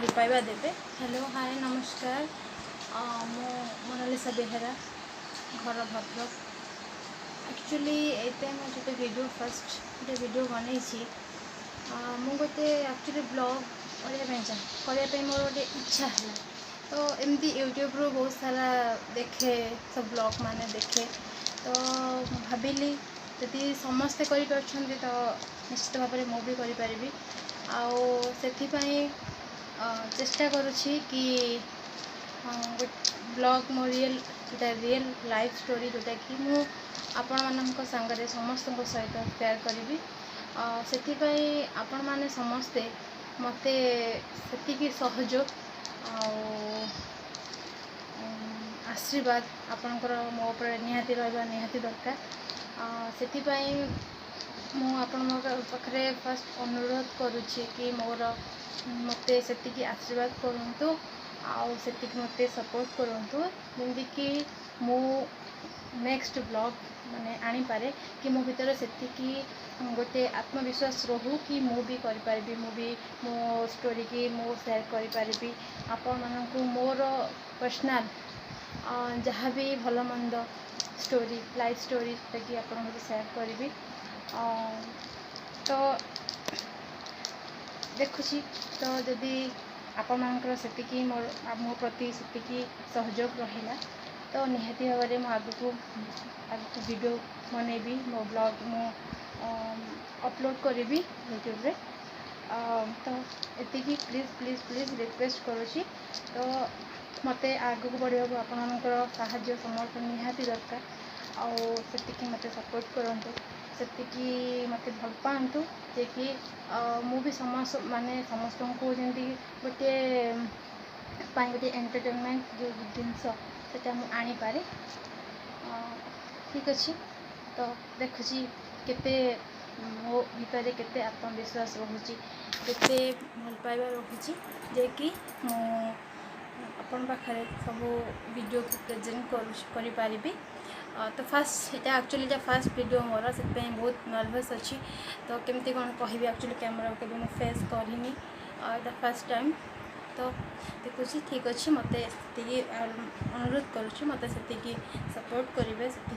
ଭଲ ପାଇବା ଦେବେ। ହ୍ୟାଲୋ, ହାଏ, ନମସ୍କାର। ମୁଁ ମୋନାଲିସା ବେହେରା, ଘର ଭଦ୍ରକ। ଆକ୍ଚୁଆଲି ଏଇଟା ମୁଁ ଗୋଟେ ଭିଡ଼ିଓ, ଫାର୍ଷ୍ଟ ଗୋଟେ ଭିଡ଼ିଓ ବନେଇଛି। ମୁଁ ଗୋଟେ ଆକ୍ଚୁଆଲି ବ୍ଲଗ୍ କରିବା ପାଇଁ ଚାହେଁ, କରିବା ପାଇଁ ମୋର ଗୋଟେ ଇଚ୍ଛା ହେଲା। ତ ଏମିତି ୟୁଟ୍ୟୁବରୁ ବହୁତ ସାରା ଦେଖେ, ସବୁ ବ୍ଲଗ୍ ମାନେ ଦେଖେ। ତ ମୁଁ ଭାବିଲି, ଯଦି ସମସ୍ତେ କରିପାରୁଛନ୍ତି, ତ ନିଶ୍ଚିତ ଭାବରେ ମୁଁ ବି କରିପାରିବି। ଆଉ ସେଥିପାଇଁ ଚେଷ୍ଟା କରୁଛି କି ଗୋଟେ ବ୍ଲଗ୍, ମୋ ରିଏଲ୍, ଯେଉଁଟା ରିଏଲ୍ ଲାଇଫ୍ ଷ୍ଟୋରି, ଯେଉଁଟାକି ମୁଁ ଆପଣମାନଙ୍କ ସାଙ୍ଗରେ, ସମସ୍ତଙ୍କ ସହିତ ସେୟାର କରିବି। ସେଥିପାଇଁ ଆପଣମାନେ ସମସ୍ତେ ମୋତେ ସେତିକି ସହଯୋଗ ଆଉ ଆଶୀର୍ବାଦ ଆପଣଙ୍କର ମୋ ଉପରେ ନିହାତି ରହିବା ନିହାତି ଦରକାର। ସେଥିପାଇଁ ମୁଁ ଆପଣଙ୍କ ପାଖରେ ଫାର୍ଷ୍ଟ ଅନୁରୋଧ କରୁଛି କି ମୋତେ ସେତିକି ଆଶୀର୍ବାଦ କରନ୍ତୁ ଆଉ ସେତିକି ମୋତେ ସପୋର୍ଟ କରନ୍ତୁ, ଯେମିତିକି ମୁଁ ନେକ୍ସଟ ବ୍ଲଗ୍ ମାନେ ଆଣିପାରେ, କି ମୋ ଭିତରେ ସେତିକି ଗୋଟେ ଆତ୍ମବିଶ୍ୱାସ ରହୁ କି ମୁଁ ବି କରିପାରିବି, ମୁଁ ବି ମୋ ଷ୍ଟୋରିକି ମୁଁ ସେୟାର କରିପାରିବି ଆପଣମାନଙ୍କୁ। ମୋର ପର୍ସନାଲ୍ ଯାହା ବି ଭଲ ମନ୍ଦ ଷ୍ଟୋରି, ଲାଇଫ୍ ଷ୍ଟୋରି, ଯେଉଁଟାକି ଆପଣଙ୍କୁ ସେୟାର କରିବି। ତ ଦେଖୁଛି, ତ ଯଦି ଆପଣମାନଙ୍କର ସେତିକି ମୋ ପ୍ରତି ସେତିକି ସହଯୋଗ ରହିଲା, ତ ନିହାତି ଭାବରେ ମୁଁ ଆଗକୁ ଆଗକୁ ଭିଡ଼ିଓ ବନେଇବି, ମୋ ବ୍ଲଗ୍ ମୁଁ ଅପଲୋଡ଼ କରିବି ୟୁଟ୍ୟୁବରେ। ତ ଏତିକି ପ୍ଲିଜ୍, ପ୍ଲିଜ୍, ପ୍ଲିଜ୍ ରିକ୍ୱେଷ୍ଟ କରୁଛି। ତ ମୋତେ ଆଗକୁ ବଢ଼ିବାକୁ ଆପଣମାନଙ୍କର ସାହାଯ୍ୟ ସମର୍ଥନ ନିହାତି ଦରକାର। ଆଉ ସେତିକି ମୋତେ ସପୋର୍ଟ କରନ୍ତୁ, ସେତିକି ମୋତେ ଭଲ ପାଆନ୍ତୁ ଯେ କି ମୁଁ ବି ସମସ୍ତ ମାନେ ସମସ୍ତଙ୍କୁ ଯେମିତି ଗୋଟିଏ ପାଇଁ ଗୋଟିଏ ଏଣ୍ଟରଟେନମେଣ୍ଟ ଯେଉଁ ଜିନିଷ, ସେଟା ମୁଁ ଆଣିପାରେ। ଠିକ୍ ଅଛି, ତ ଦେଖୁଛି କେତେ ମୋ ଭିତରେ କେତେ ଆତ୍ମବିଶ୍ୱାସ ରହୁଛି, କେତେ ଭଲ ପାଇବା ରହୁଛି ଯେ କି ମୁଁ ଆପଣଙ୍କ ପାଖରେ ସବୁ ଭିଡ଼ିଓକୁ ପ୍ରେଜେଣ୍ଟ କରିପାରିବି। ତ ଫାର୍ଷ୍ଟ ଏଇଟା, ଆକ୍ଚୁଆଲି ଏଇଟା ଫାର୍ଷ୍ଟ ଭିଡ଼ିଓ ମୋର, ସେଥିପାଇଁ ବହୁତ ନର୍ଭସ୍ ଅଛି। ତ କେମିତି କ'ଣ କହିବି, ଆକ୍ଚୁଆଲି କ୍ୟାମେରାକୁ କେବେ ମୁଁ ଫେସ୍ କରିନି, ଏଇଟା ଫାର୍ଷ୍ଟ ଟାଇମ୍। ତ ଦେଖୁଛି, ଠିକ୍ ଅଛି। ମୋତେ ସେତିକି ଅନୁରୋଧ କରୁଛି, ମୋତେ ସେତିକି ସପୋର୍ଟ କରିବେ, ସେତିକି